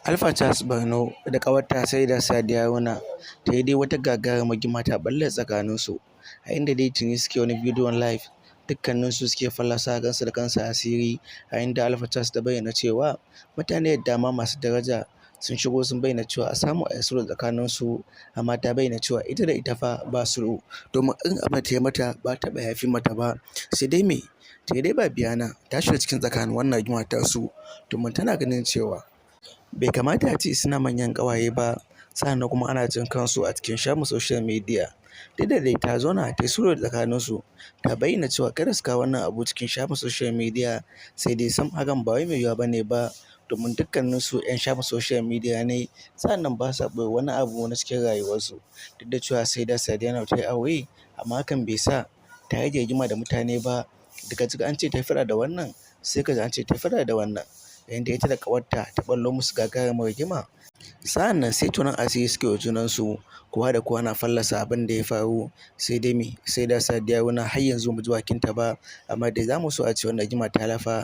Alpha Charles Borno da ƙawarta Saida Sadiya Haruna ta yi dai wata gagarumar rigima ta ɓalle tsakaninsu, a inda dai tuni suke wani bidiyon live, dukkaninsu suke fallasa kansu da kansu asiri, a inda Alpha Charles ta bayyana cewa mutane da dama masu daraja sun shigo sun bayyana cewa a samu a yi sulhu tsakaninsu, amma ta bayyana cewa ita da ita fa ba sulhu, domin irin abin da ta yi mata ba ta taɓa yafe mata ba. Sai dai me? Sai dai Babiyana ta shiga cikin tsakanin wannan rigima tasu, domin tana ganin cewa bai kamata a ce suna manyan ƙawaye ba, sa'annan kuma ana jin kansu a cikin shafin social media. Duk da dai ta zauna ta yi sulhu tsakaninsu, ta bayyana cewa kada su kawo wannan abu cikin shafin social media, sai dai sam hakan ba wai mai yiwuwa ba ne ba, domin dukkaninsu 'yan shafin social media ne, sa'annan ba sa ɓoye wani abu na cikin rayuwarsu. Duk da cewa Saida Sadiya ta yi aure, amma hakan bai sa ta rage rigima da mutane ba. Daga ji an ce ta yi faɗa da wannan, sai ka ji an ce ta yi faɗa da wannan, yayin da ita da ƙawarta ta ɓallo musu gagarumar rigima. Sa'an nan sai tonon asiri suke wa junansu, kowa da kowa na fallasa abin da ya faru. Sai dai me? Saida Sadiya Haruna har yanzu ba mu ji bakinta ba, amma dai za mu so a ce wannan rigima ta lafa.